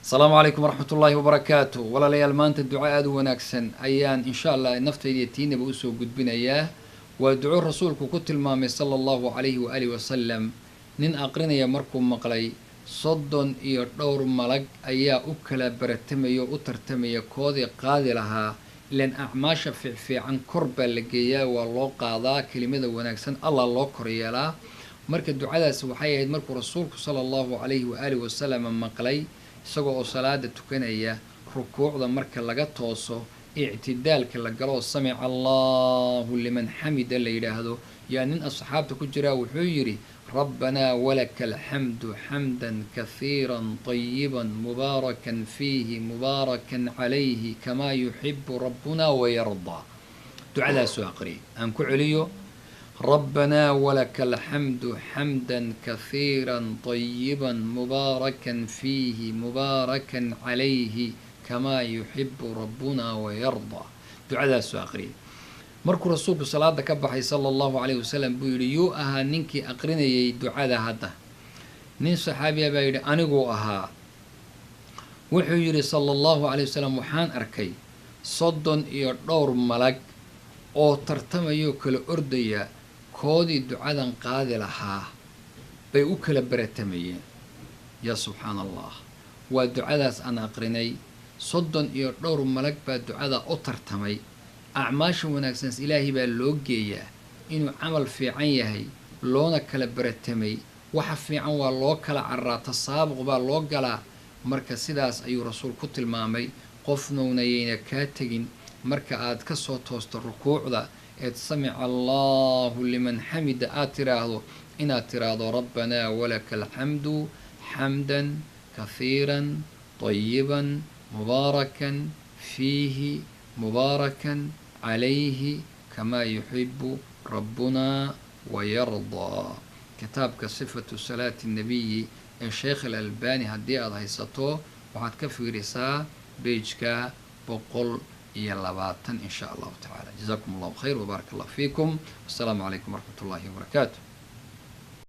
Asalaamu calaykum waraxmat ullaahi wabarakaatu. Walaalayaal, maanta duco aada u wanaagsan ayaan insha Allah naftayda iyo tiinaba usoo gudbinayaa. Waa duco rasuulku ku tilmaamay sala allahu calayhi waaalih wasalam. Nin aqrinaya markuu maqlay, 30 iyo dhowr malag ayaa u kala baratamaya oo u tartamaya koodii qaadi lahaa. Ilan acmaasha fiicfiican kor baa la geeyaa, waa loo qaadaa, kelimada wanaagsan Allah loo koryeelaa. Marka ducadaasi waxay ahayd markuu rasuulku sala allahu calayhi waaalih wasalam maqlay isagoo oo salaada tukanaya, rukuucda marka laga tooso, ictidaalka la galo, samica allahu liman xamida la yidhaahdo, yaa nin asxaabta ku jiraa wuxuu yidhi: "Rabbanaa walaka alxamdu xamdan kahiira طayiba mubaarakan fiihi mubaarakan calayhi kamaa yuxibu rabbuna wayardaa. Ducadaasuu aqriyay. Aan ku celiyo: "Rabbanaa walaka alxamdu xamda kahiira طayiba mubaarakan fiihi mubaarakan calayhi kamaa yuxibu rabbuna wayardaa. Ducadaasuu aqriyay. Markuu rasuulku salaada ka baxay sala allahu calayhi wasalam buu yidhi: "Yuu ahaa ninkii aqrinayay ducada hadda?" Nin saxaabiya baa yidhi: "Aniguu ahaa." Wuxuu yidhi sala allahu calayh wasalam: "Waxaan arkay 30 iyo dhowr malag oo tartamayoo kala ordaya, koodii ducadan qaadi lahaa bay u kala baratamayeen." Yaa subxaana Allah, waa ducadaas aan aqrinay. 30 iyo dhowr malag baa ducada u tartamay. Acmaasha wanaagsan Ilaahay baa loo geeyaa inuu camal fiican yahay, loona kala baratamay. Waxa fiican waa loo kala cararaa, tasaabuq baa loo galaa. Marka sidaas ayuu rasuul ku tilmaamay. Qofnowna yayna kaa tegin marka aad ka soo toosto rukuucda eed samica allahu liman xamida aad tiraahdo, inaad tiraahdo: "Rabbanaa walaka alxamdu xamdan kahiiran طayiban mubaarakan fiihi mubaarakan calayhi kamaa yuxibu rabbuna wayardaa." Kitaabka Sifatu Salaati Nabiyi ee Sheekh Alalbani haddii aada haysato, waxaad ka fiirisaa page-ka 120 in sha Allahu tacala. Jazakum allahu khayr wbaarak allah fiikum. Wassalaamu calaykum waraxmat ullahi wabarakaatu.